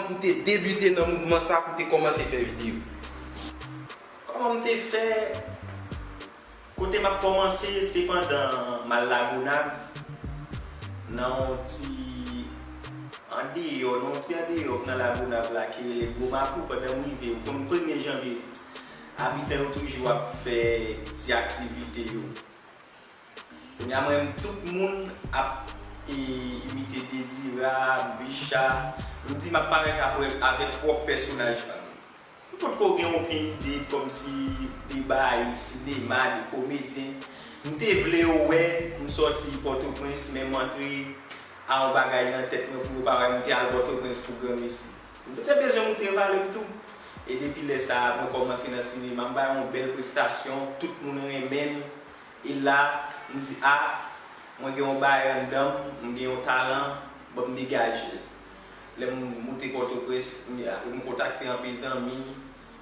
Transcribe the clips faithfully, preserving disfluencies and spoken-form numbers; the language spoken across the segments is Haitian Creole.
ou te debite nan mouvman sa pou te kòmanse fè videyo? Kòman m te fè? Kote m ap kòmanse, se pandan m al Lagonav, nan yon ti andeyò, nan yon ti andeyò k nan Lagonav la, ki rele Gwo Mapou, pandan m rive, ou konn premye janvye, abitan yo toujou ap fè ti aktivite yo. Kounye a, mwen, tout moun ap, e, imite Dezira, Bicha. M di m ap parèt apre avèk pwòp pèsonaj pa m. M potko gen okenn ide kòmsi de bay sinema, de komedyen. M te vle yo wè m sòti Pòtoprens, men m antre a yon bagay nan tèt mwen pou yo pa wè m te al Pòtoprens pou granmesi. M te bezwen montre valè m tou. E depi lè sa a, mwen kòmanse nan sinema, m bay yon bèl prestasyon, tout moun renmen l. E la, m di, a, mwen gen yon bagay anndan m, m gen yon talan, ban m degaje l. Lè m moute Pòtoprens, m, m kontakte anpil zanmi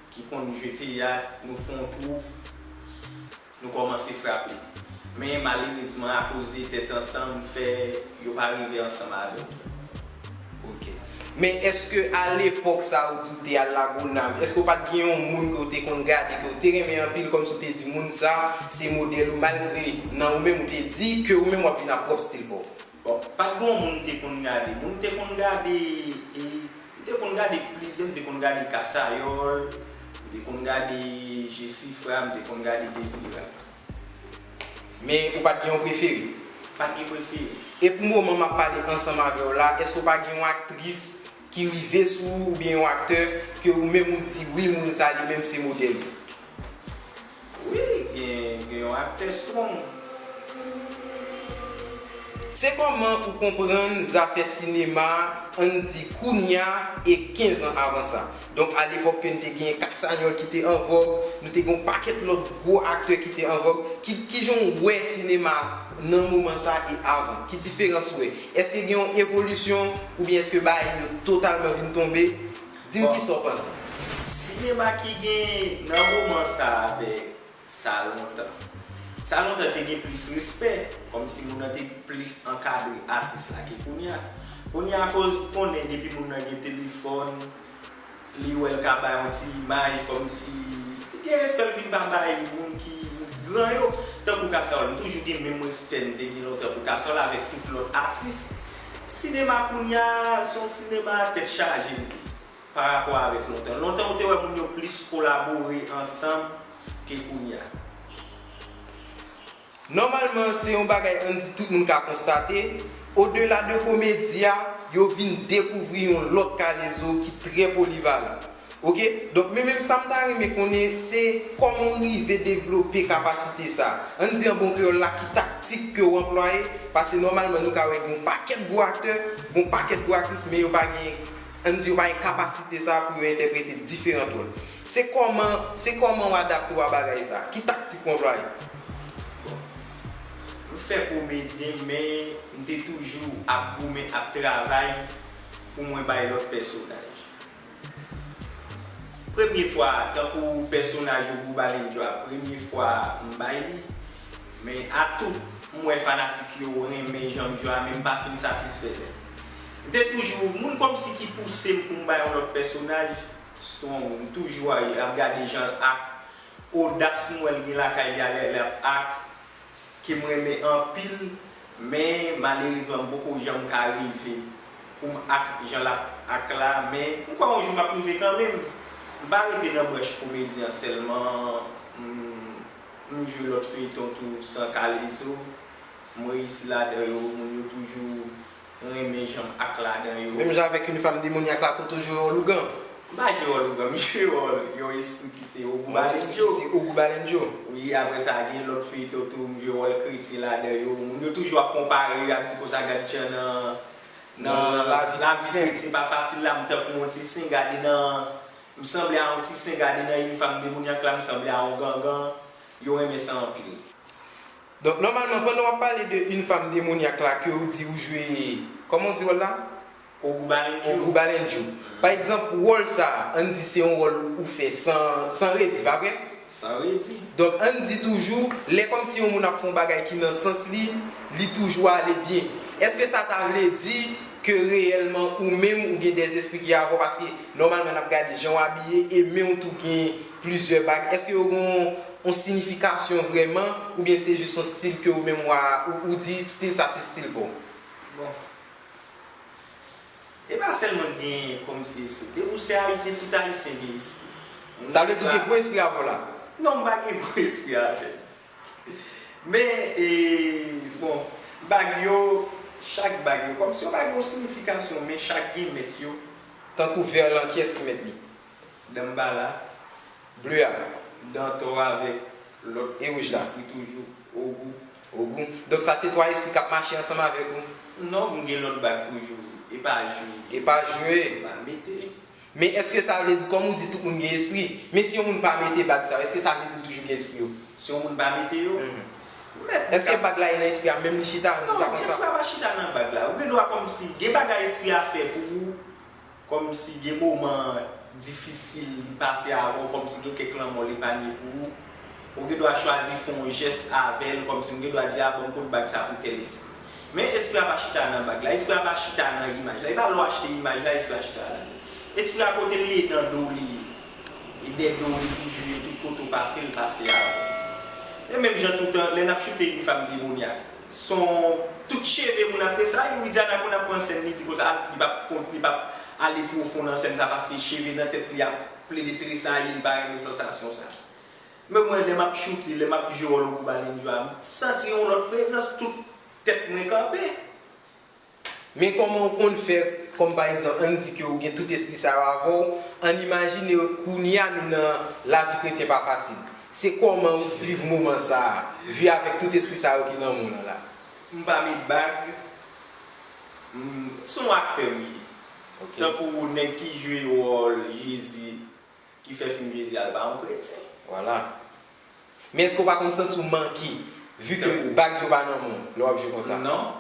ki konn jwe teyat, nou fè yon twoup, nou kòmanse frape. Men malerezman, akoz de tèt ansanm, fè yo pa rive ansanm avè m. Ok. Men èske a lepòk sa ou di ou te al Lagonav, èske ou pa t gen yon moun ke w te konn gade, ke w te renmen anpil, kòmsi ou te di moun sa se modèl ou, malgre nan ou menm ou te di ke ou menm w ap vin ak pwòp estil pa w? Bon, pa t gen yon moun m te konn gade. Moun m te konn gade, e, m te konn gade plizyè, m te konn gade Kasayòl, m te konn gade Jesifra, m te konn gade Dezira. Men ou pa t gen yon prefere? Pa t gen prefere. E pou moman m ap pale ansanm avè w la, èske ou pa gen yon aktris ki rive sou ou oubyen yon aktè ke ou menm ou di, wi, moun sa li menm se modèl ou? Wi, gen, gen yon aktè strong. Se kòman ou konprann zafè sinema, ann di kounya e kenz an avan sa? Donk, alepòk ke n te gen Cassagnols ki te an vòg, nou te gen yon pakèt lòt gwo aktè ki te an vòg. Ki, kijan w wè sinema nan moman sa e avan? Ki diferans ou wè? Èske gen yon evolisyon oubyen èske bagay yo totalman vin tonbe? Di m kisa w panse. Bon, sinema ki gen nan moman sa avèk sa lontan. Sa lontan te gen plis respè, kòmsi moun nan te plis ankadre atis la ke kounye a. Kounye a, akoz ou konnen depi moun nan gen telefòn, li wè l ka bay yon ti imaj, kòmsi li gen respè l vin pa bay moun ki gran yo. Tankou Kasayòl, m toujou gen menm respè m te gen lontan pou Kasayòl avèk tout lòt atis. Sinema kounye a, se yon sinema tèt chaje li ye. Pa rapò avèk lontan. Lontan, ou te wè moun yo plis kolabore ansanm ke kounye a. Nòmalman, se yon bagay ann di tout moun ka konstate, odela de komedi a, yo vin dekouvri yon lòt K-Lezo ki trè polivalan. Oke? Donk, men menm sa m ta renmen konnen, se kòman w rive devlope kapasite sa. Ann di an bon kreyòl la, ki taktik ke w anplwaye, paske nòmalman nou ka wè gen yon pakèt gwo aktè, gen yon pakèt gwo aktris, men yo pa gen ann di yo pa gen kapasite sa pou yo entèprete diferan wòl. Se kòman, se kòman w adapte w a bagay sa? Ki taktik w anplwaye? Bon, m fè komedyen, men m te toujou ap goumen, ap travay pou mwen bay lòt pèsonaj. Premye fwa, tankou pèsonaj Ogou Balenjo a, premye fwa m bay li, men a tout, m wè fanatik yo renmen jan m jwe a, men m pa fin satisfè nèt. M te toujou, moun kòmsi ki pouse m pou m bay yon lòt pèsonaj, Strong, m toujou a, ap gade jan l ak, odas m wè l gen lakay li a lè l ap ak, ke m renmen anpil, men malerezman m poko janm ka rive pou m ak jan l ap ak la, men m kwè yon jou m ap rive kanmenm. M pa rete nan branch komedi an sèlman, m, m jwe lòt feyton tou san K-Lezo, m reyisi ladan yo, moun yo toujou renmen jan m ak ladan yo. Menm jan avèk Une femme démoniaque la, kote w jwe wòl ougan. M pa jwe wòl ougan, m jwe wòl yon espri ki se Ogou Balenjo. Yon espri ki se Ogou Balenjo. Wi, apre sa, gen lòt feyton tou, m jwe wòl kretyen ladan yo. Moun yo toujou ap konpare, y ap di konsa, gad jan nan, nan, nan lavi kretyen pa fasil la, m tankou yon ti sen, gade nan, m sanble a yon ti sen, gade nan Une femme démoniaque la, m sanble a yon gangan. Yo renmen sa anpil. Donk, nòmalman, pandan w ap pale de Une femme démoniaque la, ke w di ou jwe, kòman w di wòl la? Ogou Balenjo. Ogou Balenjo. Pa egzanp, wòl sa a, ann di se yon wòl ou fè san, san redi, pa vre? San redi. Donk, ann di toujou, lè kòmsi yon moun ap fè yon bagay ki nan sans li, li toujou ale byen. Èske sa ta vle di ke reyèlman ou menm ou gen de espri ki avè w, paske nòmalman n ap gade jan w abiye e men w tou gen plizyè bag. Èske yo gen yon, yon siyifikasyon vrèman, oubyen se jis yon stil ke ou menm w a, ou, ou di stil sa se stil pa w? Bon. E pa sèlman gen kòmsi espri. Depi w se Ayisyen, tout Ayisyen gen espri. Sa vle di w gen gwo espri avè w la? Non, m pa gen gwo espri avè l. Men, e, bon, bag yo, chak bag yo, kòmsi yo pa gen yon siyifikasyon, men chak gen mèt yo. Tankou vè lan, kiyès ki mèt li? Danmbala. Ble a. Dantò avèk lòt espri toujou, Ogou. Ogou. Donk sa se twa espri k ap mache ansanm avèk ou? Non, m gen lòt bag toujou. E pa jwe. E pa jwe. M pa mete. Men èske sa vle di, kòm ou di tout moun gen espri, men si yon moun pa mete bag sa yo, èske sa vle di l toujou gen espri yo? Si yon moun pa mete yo? Mèt. Èske bag la ye nan espri a menm li chita, ann di sa konsa? Non, espri a pa chita nan bag la. Ou gen dwa kòmsi, gen bagay espri a fè pou ou, kòmsi gen moman difisil li pase avè w, kòmsi gen kèk lanmò l epanye pou ou. Ou gen dwa chwazi fè yon jès avè l, kòmsi m gen dwa di, a, ban m pot bag sa pou tèl espri. Men espri a pa chita nan bag la, espri a pa chita nan imaj la. E pa lè w achte imaj la, espri a chita ladan l. Espri a kote li ye, nan do w li ye. E dèyè do w li toujou ye, tout kote w pase, l pase avè w. E menm jan toutan, lè n ap choute yon fanm demonyak, se yon, tout cheve moun ap te sa, Widiana konn ap pran sèn, li di konsa, li p ap kont, li p ap ale pwofon nan sèn sa, paske cheve nan tèt li ap plede tresayi, li pa renmen sansasyon sa. Men mwen, lè m ap choute, lè m ap jwe wòl Ogou Balenjwa, m santi yon lòt prezans, tout tèt mwen kanpe. Men kòman w konn fè, kòm pa egzanp, ann di ke w gen tout espri sa yo avè w, ann imajine kounye a nou nan lavi kretyen pa fasil. Se kòman w viv moman sa a, vi avèk tout espri sa yo ki nan moun an la? M pa met bag, m, se yon aktè m ye. Tankou nèg ki jwe wòl Jezi, ki fè fim Jezi a, l pa yon kretyen. Vwala. Men èske w pa konn santi w manke, vi ke bag yo pa nan men w, lè w ap jwe konsa? Non.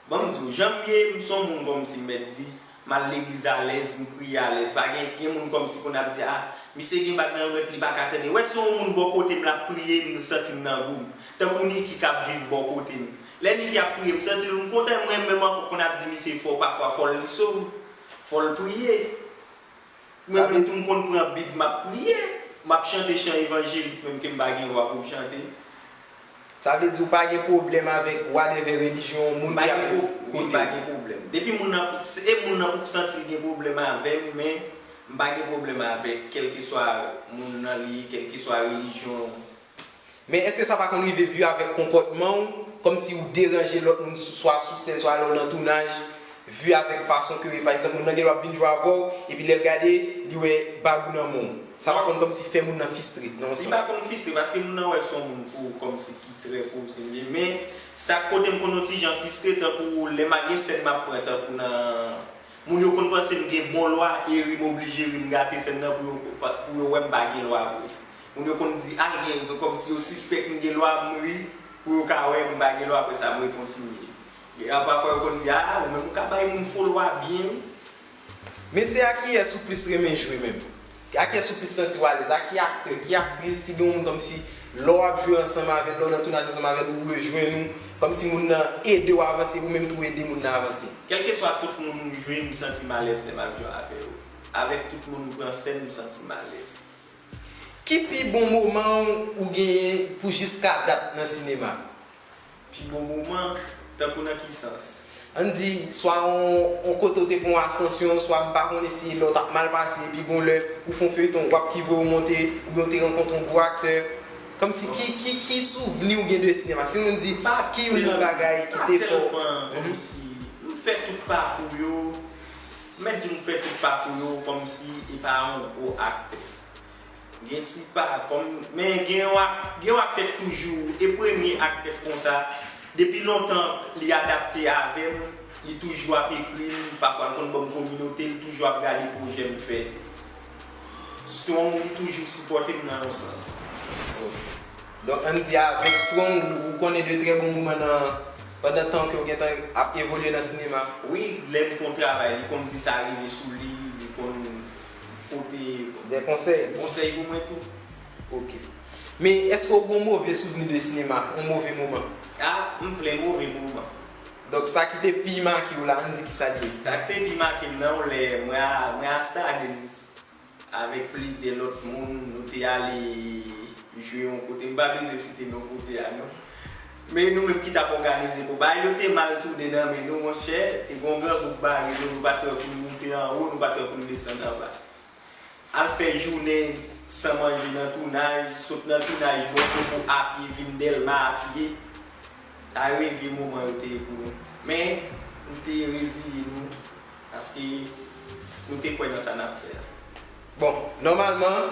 Ban m di w, jan m ye, m se yon moun kòmsi m mèt di, m al legliz alèz, m priye alèz. Pa gen, gen moun kòmsi konn ap di, a, misye gen bag nan lwèt, li pa ka tande. Wè, se yon moun bò kote m l ap priye, m santi m nan gou m. Tankou Niki k ap viv bò kote m. Lè Niki ap priye, m santi l, m kontan, mwen menm ankò konn ap di misye fò, pafwa fò l li sòm, fò l priye. Mwen menm tou m konn pran bib m ap priye, m ap chante chan evanjelik menm ke m pa gen lwa pou m chante. Sa vle di ou pa gen pwoblèm avèk whatever relijyon moun ki ap kote w? M pa gen pwoblèm. Depi moun nan, e moun nan pou k santi l gen pwoblèm avè m, men m pa gen pwoblèm avèk kèlkeswa moun nan li ye, kèlkeswa relijyon. Men èske sa pa konn rive vi avèk konpòtman w, kòmsi ou deranje lòt moun swa sou sèn, swa lè w nan tounaj, vi avèk fason ke, pa egzanp, moun nan gen dwa ap vin jwe avè w, epi lè l gade, li wè bag ou nan men w. Sa pa konn kòmsi fè moun nan fistre, nan yon sans? Li pa konn fistre, paske moun nan wè se yon moun pou kòmsi ki trè pwofesyonèl, men sa kote m konn yon ti jan fistre, tankou lè m a gen sèn m ap pran, tankou nan Moun yo konn panse m gen bon lwa e ri m oblije ri m gate sèn nan pou yo, pou yo wè m pa gen lwa vre. Moun yo konn di, a, gen, kòmsi yo sispèk m gen lwa, m ri pou yo ka wè m pa gen lwa, apre sa m rekontinye. Gen, a, pafwa yo konn di, a, ou menm ou ka bay moun fo lwa byen wi. Men se a kiyès ou plis renmen jwe menm? A kiyès ou plis santi w alèz? A ki aktè, ki aktris, si gen yon moun kòmsi lè w ap jwe ansanm avè l, lè w nan tounaj ansanm avè l, ou rejwenn ou, kòmsi moun nan ede w avanse, ou menm tou ede moun nan avanse? Kèlkeswa tout moun m jwe, m santi m alèz lè m ap jwe avè yo. Avèk tout moun m pran sèn, m santi m alèz. Ki pi bon moman w ou genyen pou jiska dat nan sinema? Pi bon moman, tankou nan ki sans? Ann di, swa yon, yon kote w te pran yon asansyon, swa m pa konnen si lè w t ap mal pase, epi gon lè ou fè yon feyton, w ap ki voye w monte, oubyen w te rankontre yon gwo aktè. Kòmsi ki, ki, ki souvni w gen de sinema? Si nou di, ki youn nan bagay ki te fè w? Pa tèlman, kòmsi, m fè tout pakou yo, m mèt di m fè tout pakou yo, kòmsi e pa yon gwo aktè. Gen ti pa, kòm, men gen yon ak, gen yon aktè k toujou, e premye aktè k konsa, depi lontan li adapte avè m, li toujou ap ekri m, pafwa l konn ban m kominote, li toujou ap gade pwojè m fè. Strong, li toujou sipòte m nan yon sans. Donk, ann di avèk Strong, ou konnen de trè bon moman nan, pandan tan ke w gentan ap evolye nan sinema? Wi, lè m fè yon travay, li konn di sa rive sou li, li konn pote. De konsèy? Konsèy pou mwen tou. Ok. Men, èske w gen yon move souvni de sinema, yon move moman? A, m plen move moman. Donk, sa ki te pi make w la, ann di ki sa l ye. Sa ki te pi make m nan yon lè, mwen a, mwen a Stardens avèk plizyè lòt moun, nou te ale jwe yon kote. M pa bezwen site non kote a non. Men nou menm ki t ap òganize pou bagay yo te mal tounen nan men nou, monchè. Te gen yon gran gwoup bare nou, nou pa t wè pou n moute anwo, nou pa t wè pou n desann anba. Al fè jounen san manje nan tounaj, sot nan tounaj bò Kobo apye, vin Dèlma apye. Sa yo e vye moman yo te ye pou nou. Men, nou te reziye nou, paske nou te kwè nan sa n ap fè a. Bon, nòmalman,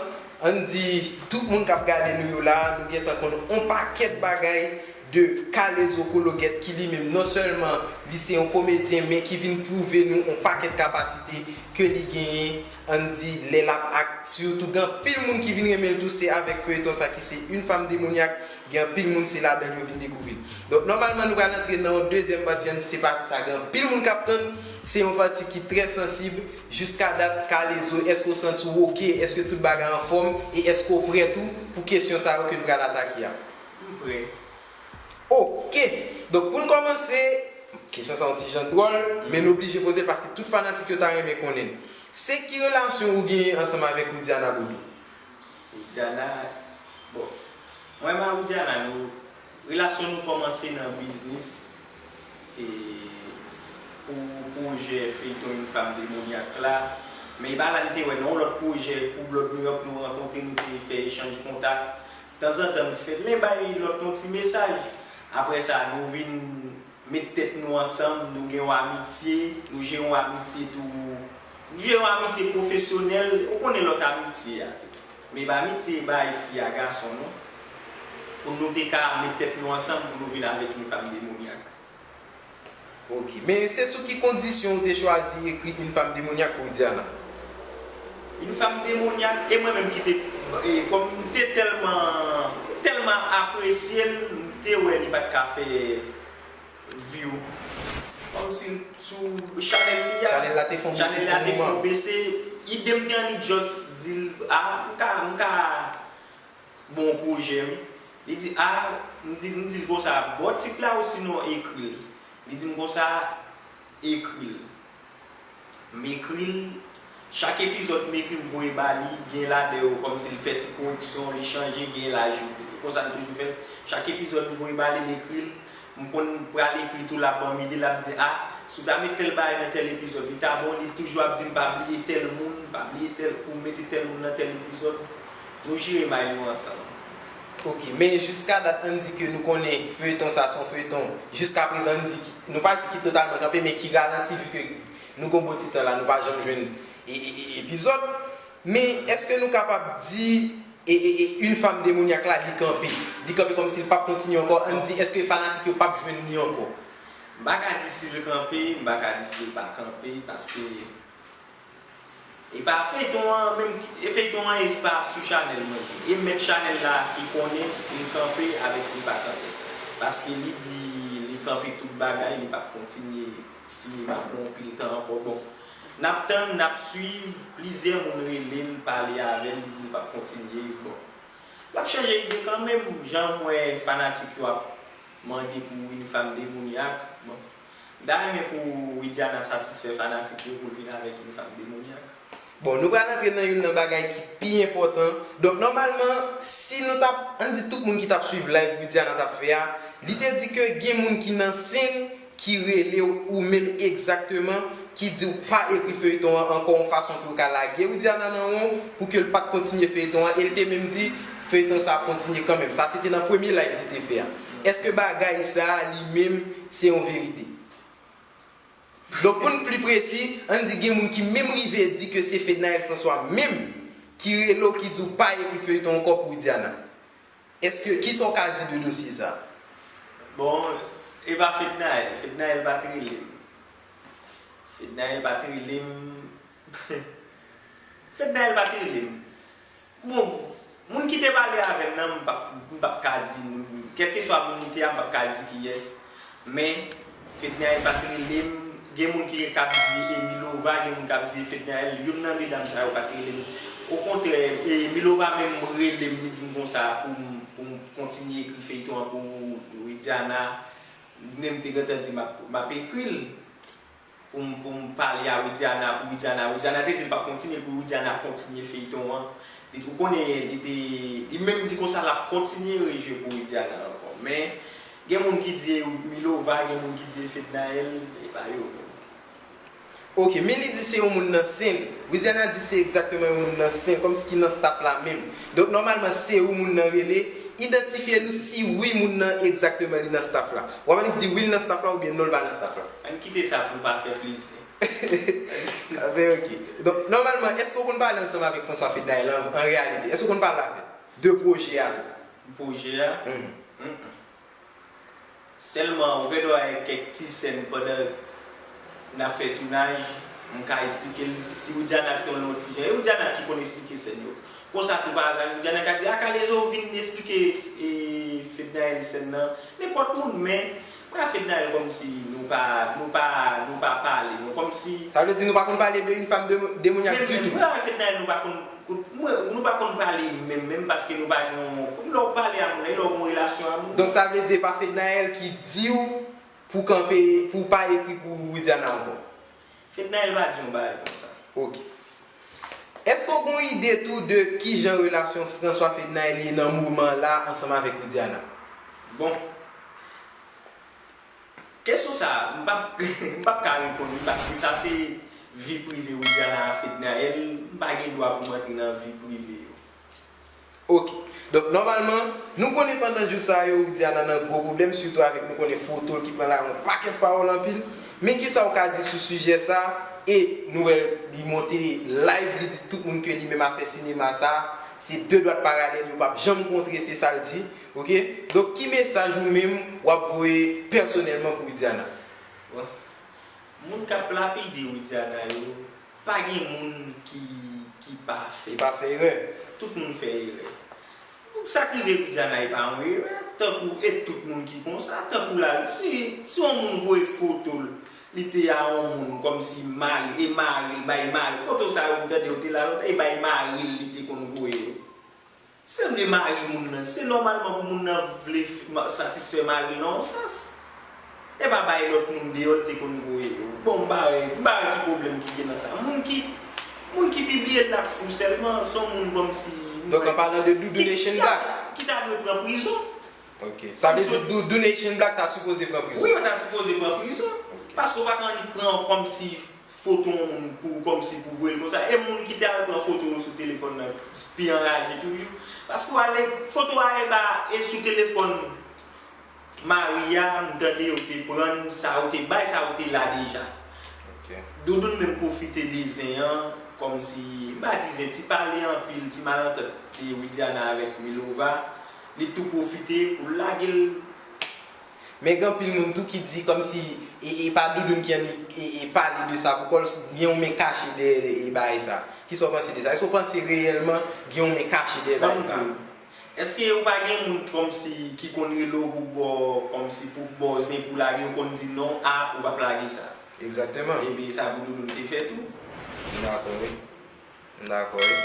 ann di tout moun k ap gade nou yo la, nou gentan konn on pakèt bagay de Kalezo Kologèt ki li menm non sèlman li se yon komedyen men ki vin pwouve nou on pakèt kapasite ke li genyen, ann di, lè l ap ak. Sitou gen anpil moun ki vin renmen l tou, se avèk feuilleton sa ki se Une femme démoniaque, gen anpil moun se ladan l yo vin dekouvri l. Donk nòmalman nou pral antre nan yon dezyèm pati, ann di se pati sa gen anpil moun k ap tann, se yon pati ki trè sansib. Jiska dat, Kalezo, èske w santi w oke? Èske tout bagay anfòm? E èske w prè tou pou kesyon sa yo ke n pral atake a? M prè. Oke! Donk pou n kòmanse, kesyon sa yon ti jan dwòl, men n oblije poze l paske tout fanatik yo ta renmen konnen l. Se ki relasyon ou genyen ansanm avèk Widiana Bodo? Widiana, bon, mwen m a Widiana nou, relasyon nou kòmanse nan biznis e pou pwojè feyton Une femme démoniaque la. Men e pa la n te wè nan yon lòt pwojè pou Blood New York nou rankontre, nou te fè echanj kontak. Tanzantan m fè, men bay lòt yon ti mesaj. Apre sa, nou vin met tèt nou ansanm, nou gen yon amitye, nou jere yon amitye tou, nou jere yon amitye pwofesyonèl, ou konnen lòt amitye a tou. Men e pa amitye bay fi a gason non. Pou nou te ka met tèt nou ansanm pou nou vin avèk Une femme démoniaque. Ok. Men se sou ki kondisyon ou te chwazi ekri Une femme démoniaque pou Widiana? Une femme démoniaque, e mwen menm ki te, e, kòm m te tèlman, tèlman apresye l, m te wè li pa t ka fè view. Kòmsi sou chanèl li a, chanèl la te fè yon bese. Ide m te annik just di l, a, m ka, m ka bon pwojè wi. Li di, a, m di, m di l konsa, bò tit la osinon ekri l. Li di m konsa, ekri l. M ekri l, chak epizòd m ekri m voye ba li, gen ladan yo kòmsi l fè ti koreksyon, li chanje, gen l ajoute. E konsa n toujou fè l. Chak epizòd m voye ba li, l ekri l. M konn pral ekri tou, l ap ban m ide, l ap di, a, si w ta met tèl bagay nan tèl epizòd, li ta bon, li toujou ap di m pa bliye tèl moun, pa bliye tèl, pou m mete tèl moun nan tèl epizòd. Nou jere may nou ansanm. Ok, men jiska dat ann di ke nou konnen feuilleton sa se yon feuilleton, jiska prezan ann di ki, nou pa di ki totalman kanpe, men ki ralanti, vi ke nou gen yon bon ti tan la, nou pa janm jwenn e, e, e, epizòd. Men èske nou kapab di e, e, e, Une femme démoniaque la, li kanpe? Li kanpe kòmsi li p ap kontinye ankò? Ann di, èske fanatik yo p ap jwenn li ankò? M pa ka di si l kanpe, m pa ka di si l pa kanpe, paske e pa feyton an menm, e feyton an e pa sou chanèl mwen li ye. E mèt chanèl la ki konnen si l kanpe avèk si l pa kanpe. Paske li di li kanpe tout bagay, li p ap kontinye sinema pou yon pil tan ankò. Bon, n ap tann, n ap swiv, plizyè moun rele l, pale avè l, li di l p ap kontinye. Bon, l ap chanje ide kanmenm, jan m wè fanatik yo ap mande pou Une femme démoniaque. Bon, m ta renmen pou Widiana satisfè fanatik yo pou l vin avèk Une femme démoniaque. Bon, nou pral antre nan youn nan bagay ki pi enpòtan. Donk, nòmalman, si nou t ap, ann di tout moun ki t ap swiv live Widiana t ap fè a, li te di ke gen moun ki nan sen ki rele w ou menm egzakteman, ki di w pa ekri feyton an ankò yon fason pou yo ka lage Widiana nan won, pou ke l pa t kontinye feyton an, e l te menm di feyton sa ap kontinye kanmenm. Sa se te nan premye live li te fè a. Èske bagay sa a li menm se yon verite? Donk pou n pli presi, ann di gen moun ki menm rive di ke se Fednaelle François menm ki rele w ki di w pa ekri feyton ankò pou Widiana. Èske, kisa w ka di de dosye sa? Bon, e pa Fednaelle, Fednaelle pa t rele m. Fednaelle pa t rele m. Fednaelle pa t rele m. Bon, moun ki te pale avè m nan, m p ap, m p ap ka di, kèlkeswa moun li te a, m p ap ka di kiyès. Men, Fednaelle pa t rele m. Gen moun ki k ap di e Milova, gen moun k ap di e Fednaelle. Youn nan medam sa yo pa t rele m. Okontrè, e Milova menm rele m, li di m konsa pou m, pou m kontinye ekri feyton an pou Widiana. Menm te gentan di m ap, m ap ekri l pou m, pou m pale a Widiana, pou Widiana, Widiana te di l p ap kontinye, pou Widiana kontinye feyton an. Li, ou konnen, li te, li menm di konsa l ap kontinye rejwe pou Widiana ankò. Men, gen moun ki di e Milova, gen moun ki di e Fednaelle, e pa yo menm. Ok, men li di se yon moun nan Sen. Widiana di se egzakteman yon moun nan Sen, kòmsi ki nan staff la menm. Donk, nòmalman, se ou moun nan rele, idantifye nou si wi moun nan egzakteman li nan staff la. W ap annik di wi l nan staff la oubyen non l pa nan staff la. Ann kite sa pou pa fè plis zen. Aben, ok. Donk, nòmalman, èske w konn pale ansanm avèk François Fednaelle an, an reyalite? Èske w konn pale avè l? De pwojè a tou. Pwojè a? Mhm. Mm-mm. Sèlman, ou gen dwa wè kèk ti sèn pandan n ap fè tounaj, m ka esplike l, si Widiana t yon lòt ti jan. E Widiana ki konn esplike sèn yo. Konsa tou pa aza, Widiana ka di, a, Kalezo vin esplike, e, Fednaelle sèn nan. Nenpòt moun, men, mwen a Fednaelle kòmsi nou pa, nou pa, nou pa pale, non, kòmsi Sa vle di nou pa konn pale de une femme de, démoniaque du tout. Mwen a Fednaelle nou pa konn, mwen, nou pa konn pale menm, menm paske nou pa gen yon, kòm lè w pale a moun, e lè w gen yon relasyon a moun. Donk sa vle di e pa Fednaelle ki di w pou kanpe, pou w pa ekri pou Widiana ankò? Fednaelle pa di yon bagay konsa. Ok. Èske w gen yon ide tou de kijan relasyon François Fednaelle ye nan moman la ansanm avèk Widiana? Bon. Kesyon sa a, m p ap, m p ap ka reponn li, paske sa se vi prive Widiana a Fednaelle, m pa gen dwa pou m antre nan vi prive yo. Ok. Donk, nòmalman, nou konnen pandan jou sa yo, Widiana nan gwo pwoblèm, sitou avèk nou konnen foto l ki pran la yon pakèt pawòl anpil. Men kisa w ka di sou sijè sa? E nou wè l, li monte live, li di tout moun ke li menm afè sinema sa, se de dwat paralèl, yo p ap janm kontre, se sa l di. Ok? Donk, ki mesaj ou menm w ap voye pèsonèlman pou Widiana? Bon. Moun k ap lapide Widiana yo, pa gen moun ki, ki pafè. Ki pa fè erè. Tout moun fè erè. Sa k rive Widiana e pa yon erè, tankou e tout moun ki konsa, tankou la, si, si yon moun voye foto l, li te a yon moun, kòmsi mari, e mari l, bay mari, foto sa yo m tande yo te la lontan, e bay mari l li te konn voye yo. Sanble mari moun nan, se nòmalman pou moun nan vle f-, ma-, satisfè mari l nan yon sans. E pa bay lòt moun deyò l te konn voye yo. Bon, m pa wè, m pa wè ki pwoblèm ki gen nan sa. Moun ki, moun ki pibliye l ap fou sèlman, se yon moun kòmsi. Donk, an palan de Doudou Nation Black. Ki ta dwe pran prizon. Ok. Sa vle di Doudou Nation Black ta sipoze pran prizon? Wi, yo ta sipoze pran prizon. Ok. Paske w pa ka annik pran kòmsi foto yon moun pou, kòmsi pou voye l konsa. E moun ki te al pran foto yo sou telefòn nan pi anraje toujou. Paske w ale, foto a e ba, e sou telefòn mari a, m tande yo te pran sa yo te bay, sa yo te la deja. Ok. Doudoun menm pwofite de zen an, kòmsi, m pa di zen, ti pale anpil, ti malantant de Widiana avèk Milova, li tou pwofite pou l lage l. Men gen anpil moun tou ki di kòmsi e, e pa Doudoun ki annik e, e pale de sa pou kò l, gen yon men kache dèyè e bagay sa. Kisa w panse de sa? Èske w panse reyèlman gen yon men kache dèyè bagay sa? Ban m di w, èske ou pa gen moun kòmsi ki konn rele w pou ba w, kòmsi pou ba w zen pou lage, ou konn di non, a, ou p ap lage sa? Egzakteman. Ebyen, sa pou Doudoun te fè tou. M dakò, wi. M dakò, wi.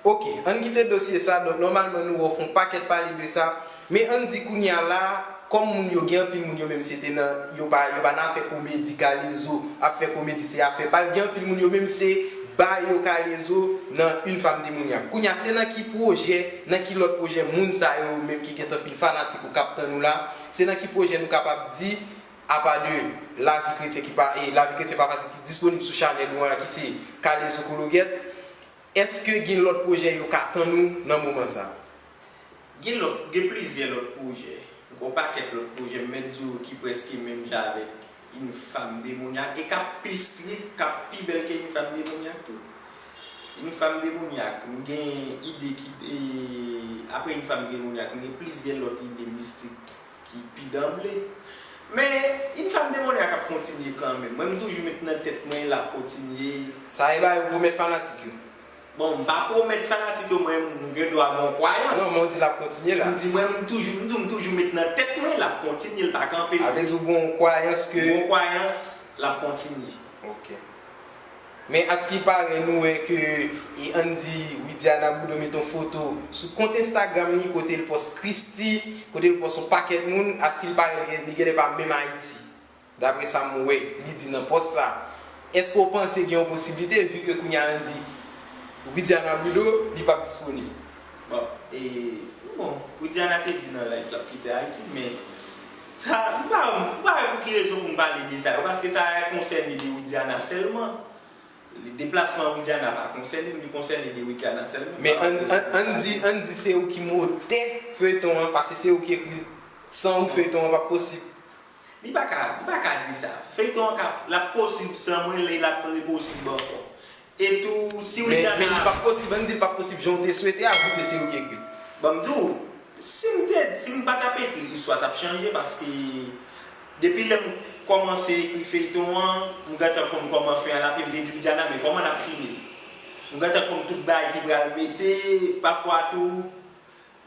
Ok, ann kite dosye sa. Donk, nòmalman, nou wè w fè yon pakèt pale de sa. Men ann di kounye a la, kòm moun yo, gen anpil moun yo menm, se te nan, yo pa, yo pa nan afè komedi, Kalezo ap fè komedi, se afè pa l. Gen anpil moun yo menm, se ba yo Kalezo nan Une Femme Démoniaque. Kounye a, se nan ki pwojè, nan ki lòt pwojè moun sa yo menm ki gentan fin fanatik ou k ap tann ou la, se nan ki pwojè nou kapab di, apa de Lavi Kretyen ki pa, e Lavi Kretyen pa fasil ki disponib sou chanèl ou an ki se Kalezo Kologèt, èske gen lòt pwojè yo ka tann ou nan moman sa? Gen lòt, gen plizyè lòt pwojè. Gen yon pakèt lòt pwojè, m mèt di w ki prèske menm jan avèk Une Femme Démoniaque, e k ap pi strik, k ap pi bèl ke Une Femme Démoniaque tou. Une Femme Démoniaque, m gen ide ki, e, apre Une Femme Démoniaque, m gen plizyè lòt ide mistik ki pi danble. Men, Une Femme Démoniaque ap kontinye kanmenm. Mwen, m toujou met nan tèt mwen, l ap kontinye. Sa e bagay ou pwomèt fanatik yo? Bon, m pa pwomèt fanatik yo, mwen, m gen dwa gen yon kwayans. Non, men w di l ap kontinye la. M di, mwen, m toujou, m di w, m toujou met nan tèt mwen, l ap kontinye, l pa kanpe. A vle di w gen yon kwayans ke. Yon kwayans, l ap kontinye. Ok. Men askilpare nou wè ke, e, ann di, Widiana Boudreau mete yon foto sou kont Instagram li kote l pòs Christie, kote l pòs yon pakèt moun, askilpare li gen, li genlè pa menm Ayiti. Daprè sa m wè, li di nan pòs sa. Èske w panse gen yon posiblite, vi ke kounye a ann di Widiana Boudreau, li p ap disponib? Bon, e, bon, Widiana te di nan live l ap kite Ayiti, men sa, m pa, m pa wè pou ki rezon pou m pale de sa yo, paske sa konsène de Widiana sèlman. Deplasman Widiana pa konsène m, li konsène de Widiana sèlman. Men ann, ann, ann di, ann di se ou ki motè feyton an, paske se ou ki ekri l. San ou, feyton an p ap posib. Li pa ka, li pa ka di sa. Feyton an ka, l ap posib san mwen, e l ap reposib ankò. E tou, si Widiana. Men, men li p ap posib, ann di l p ap posib jan w te swete a, vu ke se ou ki ekri l. Ban m di w, si m te, si m pa t ap ekri l, istwa t ap chanje, paske depi lè m kòmanse ekri feyton an, m gentan konn kòman fen an l ap ye, m te di Widiana, men kòman n ap fini l? M gentan konn tout bagay ki pral mete, pafwa tou,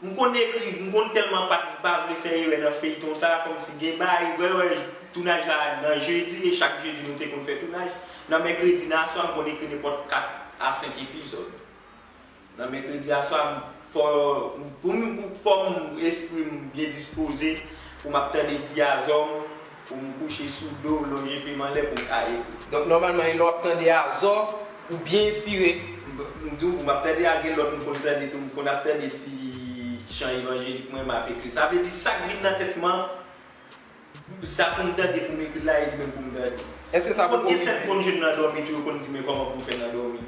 m konn ekri, m konn tèlman pa, pa vle fè erè nan feyton sa, kòmsi gen bagay, ou wè, tounaj la nan jedi, e chak jedi nou te konn fè tounaj. Nan mèkredi nan aswè, m konn ekri nenpòt kat a senk epizòd. Nan mèkredi aswè, m, fò, pou m, fò m, espri m byen dispoze, pou m ap tande Ti Azò m, pou m kouche sou do m, lonje pye m anlè pou m ka ekri. Donk, nòmalman, e lè w ap tande Azò, ou byen enspire. M, m di w, pou m ap tande a, gen lòt m konn tande tou, m konn ap tande ti chan evanjelik mwen, m ap ekri. Sa vle di, sa k vin nan tèt mwen, sa pou m tande, pou m ekri la, e li menm pou m tande. Èske sa poko rive? Gen sèn konn jwenn nan dòmi tou, yo konn di, "Men kòman pou m fè nan dòmi?"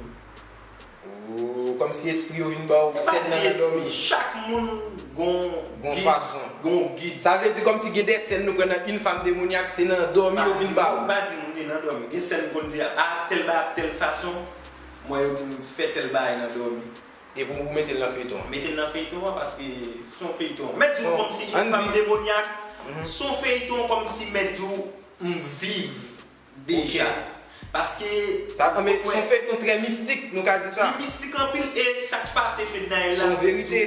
Oh, kòmsi espri yo vin ba w sèn nan nan dòmi. Chak moun gon gid, gon gid. Sa vle di kòmsi gen de sèn nou pran nan Une femme démoniaque, se nan dòmi yo vin ba w. M pa di moun te nan dòmi. Gen sèn m konn di, "A, tèl bagay ap tèl fason," mwen yo di m fè tèl bagay nan dòmi. E pou ou mete l nan feyton an? Mete l nan feyton an, paske se yon feyton. Mèt di w kòmsi Une femme démoniaque, se yon feyton kòmsi mèt di w m viv deja. Paske sa, men, se yon feyton trè mistik, nou ka di sa. Li mistik anpil, e sa k pase Fednaelle la, se yon verite.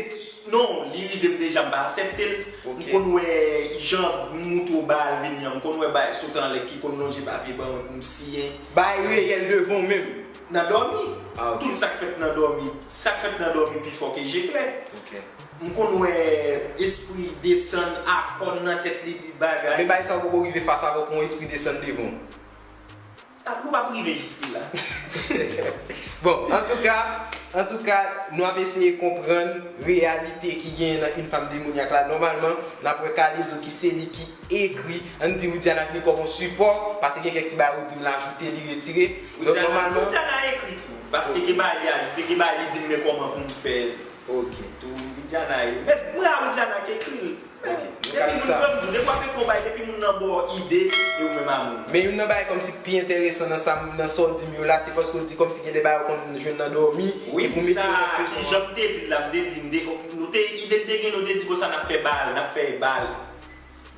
Non, li rive m deja, m pa aksepte l. M konn wè jan m moutre w bagay vini an, m konn wè bagay sot anlè ki konn lonje papye ban mwen pou m siyen. Bagay reyèl devan w menm. Nan dòmi. Ah, ok. Tout sa k fèt nan dòmi, sa k fèt nan dòmi pi fò ke je klè. Ok. M konn wè espri desann akò nan tèt li di bagay. Men bagay sa w poko rive fas avè w pou yon espri desann devan w. Ah, nou p ap rive jis la. Bon, antouka, antouka, nou ap eseye konprann reyalite ki genyen nan Une femme démoniaque la. Nòmalman, n ap wè Kalezo ki se li ki ekri, ann di Widiana vini kòm yon sipò, paske gen kèk ti bagay ou di m l ajoute, li retire. Donk, nòmalman, Widiana ekri tou, paske gen bagay li ajoute, gen bagay li di m men kòman pou m fè l. Ok. Tou, Widiana e, men bra Widiana k ekri l. Ok, nou ka di sa. Depi moun, kòm di, depi w ap ekri yon bagay, depi moun nan ba w ide, e ou menm a moun. Men youn nan bagay kòmsi k pi enteresan nan sa, nan sa w di m yo la, se paske w di kòmsi gen de bagay ou konn jwenn nan dòmi, epi w mete yo nan feyton an. Wi, sa, ki jan m te di l la, m te di, m te, nou te, ide m te gen, nou te di konsa n ap fè bal, n ap fè bal.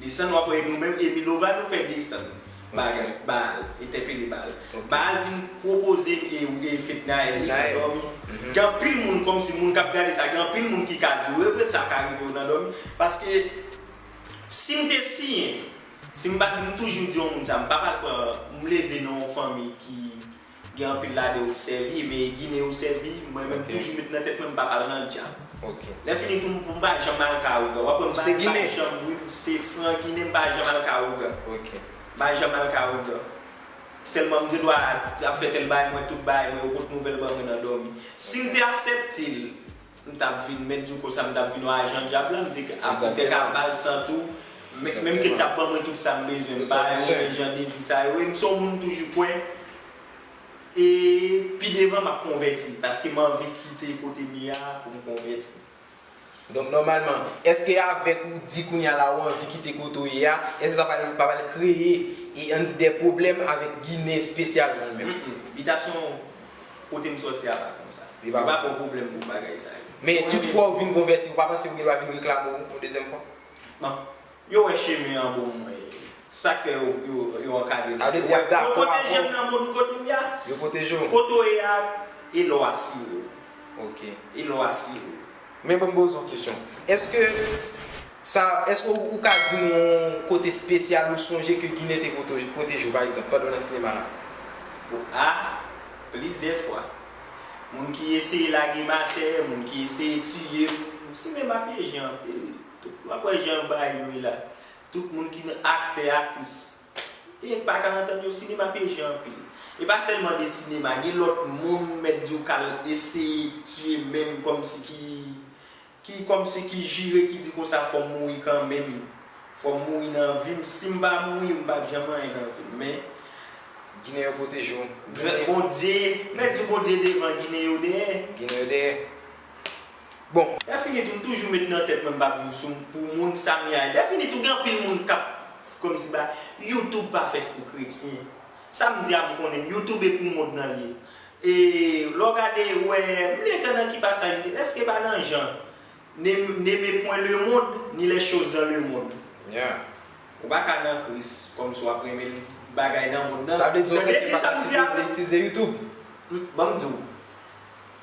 Desann, w ap wè nou menm, Emilova, nou fè desann. Bagay, bal, entèpele bal. Ok. Bal vin pwopoze e, e Fednaelle li nan dòmi. Mhm. Gen anpil moun, kòmsi moun k ap gade sa, gen anpil moun ki ka di w, e vre sa ka rive w nan dòmi. Paske si m te siyen, si m pa t, m toujou di yon moun sa, m pa pral pran, m leve nan yon fanmi ki gen anpil ladan yo k sèvi, men Ginen yo sèvi, mwen menm toujou met nan tèt mwen m p ap al nan djab. Ok. Lè fini tou, m pa janm al ka ougan. W ap wè m pa, m pa janm, wi, m se fran Ginen, m pa janm al ka ougan. Ok. M pa janm al ka ougan. Sèlman m gen dwa ap fè tèl bagay, mwen tout bagay mwen, yo pot nouvèl ban mwen nan dòmi. Si m te aksepte l, m t ap vin, mèt di w konsa, m t ap vin yon ajan dyab la, m te ka, m te ka ba l san tou, men, menm ke l t ap ban mwen tout sa m bezwen, m pa renmen jan de vi sa yo, e m se yon moun toujou kwè, e pi devan m ap konvèti, paske m anvi kite kote m ye a pou m konvèti. Donk, nòmalman, èske avèk ou di kounye a la ou anvi kite kote w ye a, èske sa pa, pa pral kreye, e ann di, de pwoblèm avèk Ginen espesyalman l menm? Mm, mm. Bitasyon kote m sòti a pa konsa. Li pa konsa. Yo pa fè w pwoblèm pou bagay sa yo. Men tout fwa w vin konvèti, ou pa panse yo gen dwa vin reklame w yon dezyèm fwa? Bon, yo wè chemen an bon mwen. Sa k fè yo, yo, yo ankadre m. Sa vle di y ap dakò avè w. Yo pwoteje m nan moun kote m ye a. Yo pwoteje w. Kote w ye a, e lè w asire w. Ok. E lè w asire w. Men ban m poze w kesyon. Èske sa, èske ou, ou ka di nou yon kote espesyal ou sonje ke Ginen te pwote-, pwoteje w, pa egzanp, pandan w nan sinema la? Bon, a, Plizyè fwa. Moun ki eseye lage m atè, moun ki eseye tiye m. Sinema pyeje anpil. Tout, w ap wè jan bagay yo ye la. Tout moun ki nan aktè, aktris. E pa ka antann yo, sinema pyeje anpil. E pa sèlman de sinema, gen lòt moun, mèt di w, k al eseye tiye menm kòmsi ki ki kòmsi ki jire, ki di konsa, fò m mouri kanmenm. Fò m mouri nan vi m. Si m pa mouri, m p ap janm anyen nan vi m. Men, Ginen yo pwoteje w. Gran Bondye, mèt di Bondye devan, Ginen yo dèyè. Ginen yo dèyè. Bon. Lè fini tou, m toujou met nan tèt mwen, m p ap viv sou, pou moun sa m ye a. Lè fini tou, gen anpil moun k ap kòmsi ba, YouTube pa fèt pou kretyen. Sa m di a, m konnen YouTube e pou mond nan l ye. E lè w gade, ou wè, m bliye nan ki pasaj li te, èske pa nan Jan? Ne, n'aimez point le monde, ni les choses dans le monde. Yeah. Ou pa ka nan Kris, kòmsi w ap renmen bagay nan mond nan. Sa vle di w Tande Kretyen byen pa sa ta m di a? Sipoze itilize YouTube. M, ban m di w.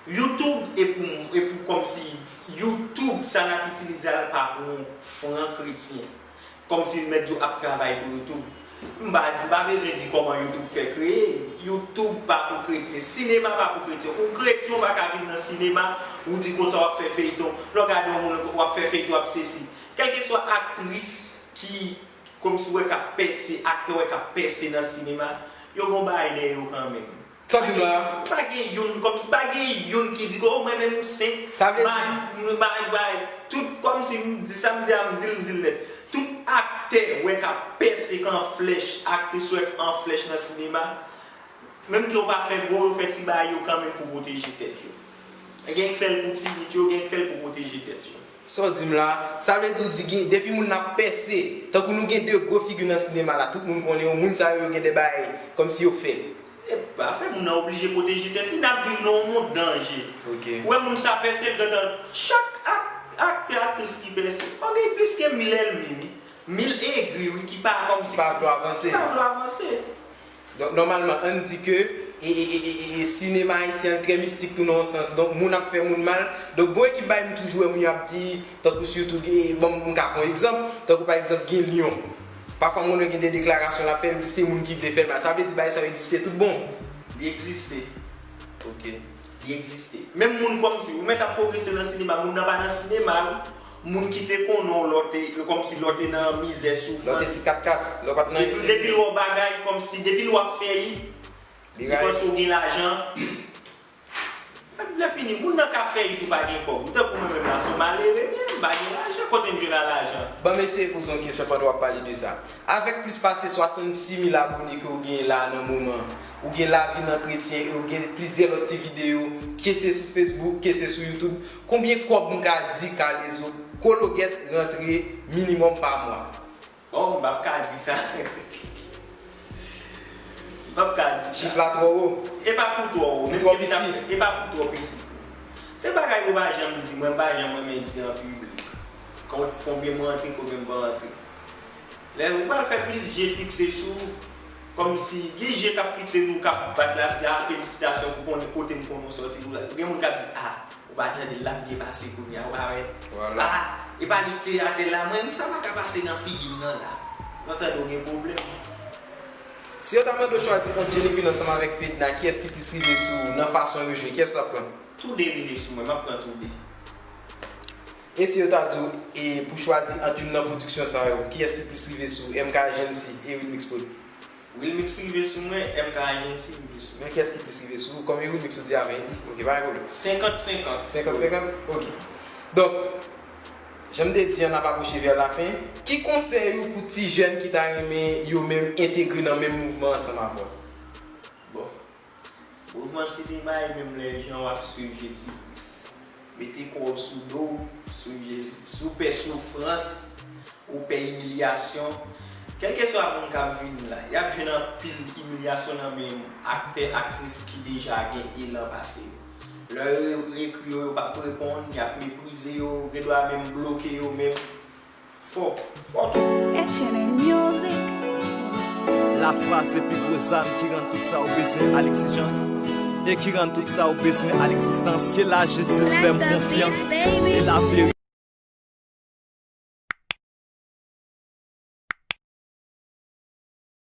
YouTube e pou, e pou kòmsi YouTube, sa n ap itilize a, l pa pou yon fran kretyen. Kòmsi m mèt di w ap travay pou YouTube. M pa di, m pa bezwen di kòman YouTube fè kreye. YouTube pa pou kretyen. Sinema pa pou kretyen. Ou kretyen, ou pa ka vin nan sinema, ou di konsa w ap fè feyton. Lè w gade yon moun, w ap fè feyton, w ap sesi. Kèlkeswa aktris ki, kòmsi w wè k ap pèse, aktè w wè k ap pèse nan sinema, yo gen yon bagay dèyè yo kanmenm. Sa w di m la? Pa gen youn kòmsi, pa gen youn ki di ke, o, mwen menm m sent. Sa vle di, bay, bay, bay, tout kòmsi m di sa m di a, m di l, m di l nèt. Tout aktè wè k ap pèse k an flèch, aktris wè k an flèch nan sinema. Menm ke yo pa fè gwo, yo fè ti bagay yo kanmenm pou pwoteje tèt yo. Gen k fè l pou timid yo, gen k fè l pou pwoteje tèt yo. Sa w di m la, sa vle di w di gen, depi moun nan ap pèse, tankou nou gen de gwo figi nan sinema la, tout moun konnen yo, moun sa yo, yo gen de bagay kòmsi yo fè. E pa fè moun nan oblije pwoteje tèt li, n ap viv nan yon mond danje. Ok. Ou wè moun sa pèse, l gentan, chak ak-, aktè, aktris ki pèse, ou gen plis ke mil ènmi, wi. Mil egri, wi, ki pa kòmsi pa vle avanse. Ki pa vle avanse. Donk, nòmalman, ann di ke, e, e, e, e, e, sinema ayisyen an trè mistik tou nan yon sans. Donk, moun ap fè moun mal. Donk, gon ekip bagay m toujou wè moun yo ap di, tankou sitou gen, bon, m ka pran yon egzanp, tankou pa egzanp, gen lyon. Pafwa, moun yo gen de deklarasyon l ap fè, l di se moun ki vle fè l mal. Sa vle di bagay sa yo egziste tout bon. Li egziste. Ok. Li egziste. Menm moun kòmsi, ou mèt ap pwogrese nan sinema, moun nan pa nan sinema, wi. Moun ki te konnen w, lè w te, kòmsi lè w te nan mizè, soufrans. Lè w te ti kat kat, lè w pa t nan Epi, depi l wè w bagay, kòmsi, depi l wè w ap fè it, li panse w gen lajan. Lè fini, moun nan k ap fè it ou pa gen kòb. Ou tankou mwen menm la, se yon malere m ye, m pa gen lajan, kote m jwenn a lajan? Ban m eseye poze yon kesyon pandan w ap pale de sa. Avèk plis pase swasannsis mil abone ke w genyen la nan moman, ou gen lavi nan kretyen e w gen plizyè lòt ti videyo, ke se sou Facebook, ke se sou YouTube, konbyen kòb m ka di Kalezo Kologèt rantre minimòm pa mwa? Bon, m p ap ka di sa. M p ap ka di sa. Chif la twò wo. E pa pou twò wo, menm ke m t ap fè, e pa pou twò piti tou. Se bagay yo pa janm di, mwen m pa janm renmen di an piblik. Kon-, konbyen m rantre, konbyen m pa rantre. Lè ou pral fè plis je fikse sou ou, kòmsi gen je k ap fikse nou, k ap bat la, di, "A, felisitasyon pou konnen kote m konnen w sòti pou la." Gen moun k ap di, "A, ou pa tande l, l ap byen pase kounye a, ou pa wè?" Vwala. "A, e pa li k te atè la, mwen, sa pa ka pase nan figi m nan la." Ou tande w gen pwoblèm. Si yo ta mande w chwazi ant Jenny Queen ansanm avèk Fedna, kiyès ki plis rive sou ou nan fason yo jwe, kiyès w t ap pran? Toude rive sou mwen, m ap pran toude. E si yo ta di w, e, pou chwazi ant youn nan pwodiksyon sa yo, kiyès ki plis rive sou ou, M K Agency e Wilmix Prod? Wilmix rive sou mwen, M K Agency rive sou mwen. Men kiyès ki plis rive sou ou? Kòm e Wilmix ou di avè li. Ok, pa gen pwoblèm. Senkant senkant. Senkant senkant? Ok. Donk, jan m te di an, n ap apwoche vè lafen. Ki konsèy ou pou ti jèn ki ta renmen yo menm entegre nan menm mouvman ansanm avè w? Bon. Mouvman sinema e menm lè jan w ap swiv Jezi Kris. Mete kò w sou do w, swiv Jezi. Si w pè soufrans, ou pè imilyasyon, kèlkeswa moun k ap vini la, y ap jwenn anpil imilyasyon nan men aktè, aktris ki deja gen elan pase yo. Lè yo ekri yo, yo p ap reponn, y ap meprize yo, gendwa menm bloke yo menm. Fò, fò tou. H N M Music. Lafwa se pi gwo zam ki rann tout sa w bezwen al egzijans, e ki rann tout sa w bezwen al egzistans. Ke lajistis fè m konfyans, e laverite.